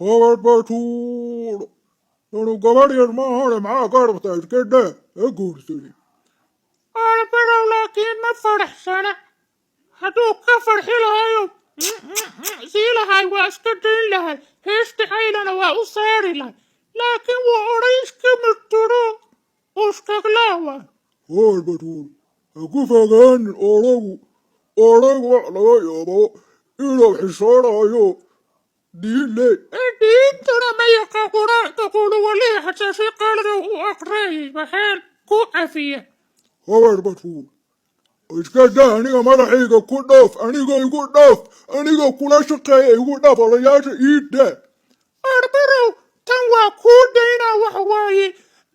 Habar Batuulo, tanu gabadh yar maahane, maxaa ka rabtaa? Iska daa, ha guursanin. Arbarow, laakiin ma faraxsana. Hadduu ka farxi lahayo, sii lahay, waa iska dayn lahay, heesta caylana waa u saari lahay, laakiin wuu odhay iska murturo uskaglaawa. Habar Batuulo, ha ku fogaanin odhagu. Odhagu wax laga yaabo inuu xishoonayo, diin le. Diintana ma yaqaan, Qur-aanka quluwalihi xataa si qalada u aqrayay, waxaan ku cafiya. Habar Batuulo, iska daa, aniga madaxayga ku dhaaf, aniga igu dhaaf, aniga kula shaqeeya, igu dhaaf, odayaasha ii daa. Arbarow, tan waa kuu daynaa. Waxa waaye,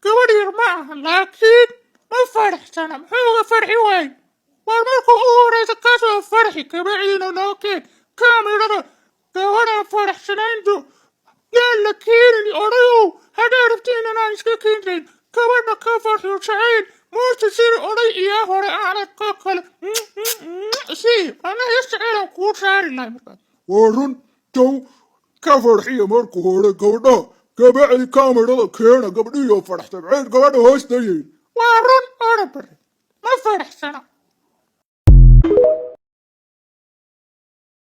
gabadh yar ma aha, laakiin ma faraxsana. Muxuu uga farxi waaye? War marka ugu horeysa kasoo farxi, kabacdiina noo keen kaamirada. Gabadhaan faraxsanayntu yaan la keenin. Odayow, haddaa rabtiin inaan iska keenayn, gabadha ka farxiyo jacayl muuse sida oday iyo hore aanad ka kale si ana hees jacaylaan kuu saari lahay markaas. Waa run, jow ka farxiya marka hore gabdhaha, kabacdi kaamirada keena gabdhihioo faraxsan. Maxay gabadha hoos dayeen? Waa run, orabare ma faraxsana.